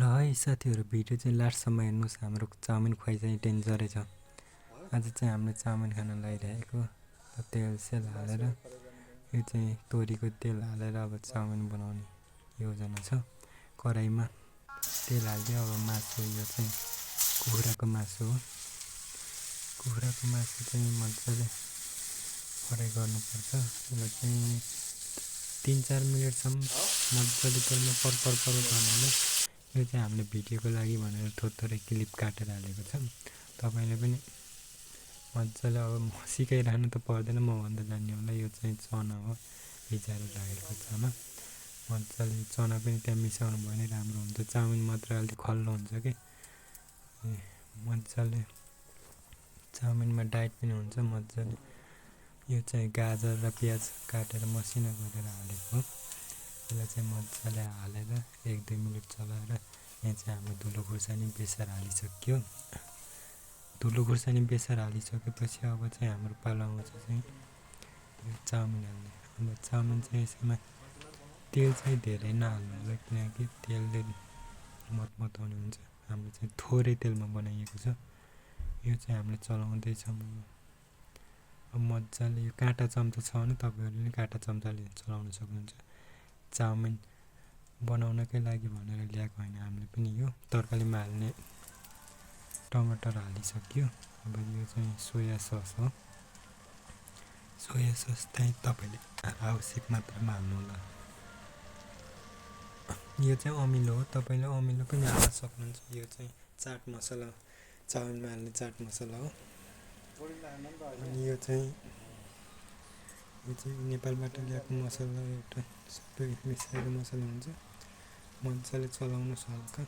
ल है साथीहरू, भिडियो चाहिँ लास्टसम्म हेर्नुहोस्। हाम्रो चाउमिन खुवाइ चाहिँ डेन्जरै छ। आज चाहिँ हामीले चाउमिन खान लागिरहेको तेल सेल हालेर, यो चाहिँ तोरीको तेल हालेर अब चाउमिन बनाउने योजना छ। कराईमा तेल हाल्दियो। अब मासु, यो चाहिँ कुखुराको मासु हो। कुखुराको मासु चाहिँ मजाले फ्राई गर्नुपर्छ। यसलाई चाहिँ 3-4 मिनटसम्म मजाले तेलमा परपर बनाउनु। यो चाहिँ हामीले भिडियोको लागि भनेर थोरै क्लिप काटेर हालेको छ। तपाईँले पनि मजाले, अब सिकाइरहनु त पर्दैन, म भन्दा जान्ने होला। यो चाहिँ चना हो, भिजाएर राखेको चना। मजाले चना पनि त्यहाँ मिसाउनु भयो भने राम्रो हुन्छ। चाउमिन मात्र अलिक खल्लो हुन्छ कि मजाले चाउमिनमा डाइट पनि हुन्छ मजाले। यो चाहिँ गाजर र प्याज काटेर मसिनो गरेर हालेको हो। यसलाई चाहिँ मजाले हालेर 1-2 मिनट चलाएर, यहाँ चाहिँ हाम्रो धुलो खुर्सानी बेसार हालिसक्यो। धुलो खुर्सानी बेसार हालिसकेपछि अब चाहिँ हाम्रो पालो आउँछ चाहिँ यो चाउमिन हाल्ने। अब चाउमिन चाहिँ यसमा तेल चाहिँ धेरै नहाल्नु होला, किनकि तेलले मतमताउने हुन्छ। हाम्रो चाहिँ थोरै तेलमा बनाइएको छ। यो चाहिँ हामीले चलाउँदैछौँ। अब मजाले यो काँटा चम्चा छ भने तपाईँहरूले पनि काँटा चम्चाले चलाउन सक्नुहुन्छ। चाउमिन बनाउनकै लागि भनेर ल्याएको होइन हामीले पनि। यो तरकारीमा हाल्ने टमाटर हालिसक्यो। अब यो चाहिँ सोया सस हो। सोया सस चाहिँ तपाईँले आवश्यक मात्रामा हाल्नु होला। यो चाहिँ अमिलो हो, तपाईँले अमिलो पनि हाल्न सक्नुहुन्छ। यो चाहिँ चाट मसला, चाउमिनमा हाल्ने चाट मसला हो। अनि यो चाहिँ नेपालबाट ल्याएको मसला, एउटा सबै मिसाएको मसला हुन्छ। मजाले चलाउनुहोस् हल्का।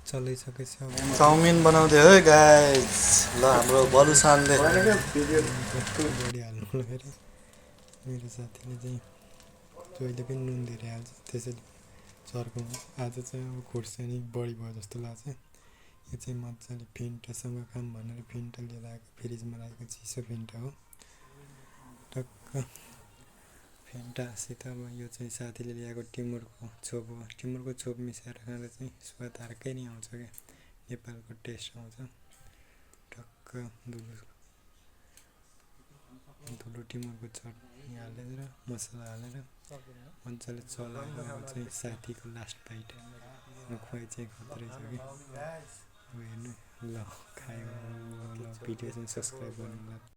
चलाइसकेपछि अब चाउमिन बनाउँदै हो गाइस। ल हाम्रो बलुसानले बढी हाल्नु लगेर मेरो साथीले चाहिँ जहिले पनि नुन धेरै हाल्छ, त्यसैले चर्काउनु। आज चाहिँ अब खुर्सानी बढी भयो जस्तो लाग्छ। यो चाहिँ मजाले फेन्टासँग खाम भनेर फेन्टा लिएर आएको, फ्रिजमा राखेको चिसो फेन्टा हो। टक्क फेन्टासित अब यो चाहिँ साथीले ल्याएको टिमुरको छोप हो। टिमुरको छोप मिसाएर खाँदा चाहिँ स्वाद अर्कै नै आउँछ क्या, नेपालको टेस्ट आउँछ। टक्क धुलो टिमुरको चटनी हालेर, मसला हालेर मजाले चलाएर अब चाहिँ साथीको लास्ट बाइट खुवाइ चाहिँ खत्रै छ कि। अब हेर्नु ल, खायो। ल भिडियो चाहिँ सब्सक्राइब गर्नु होला।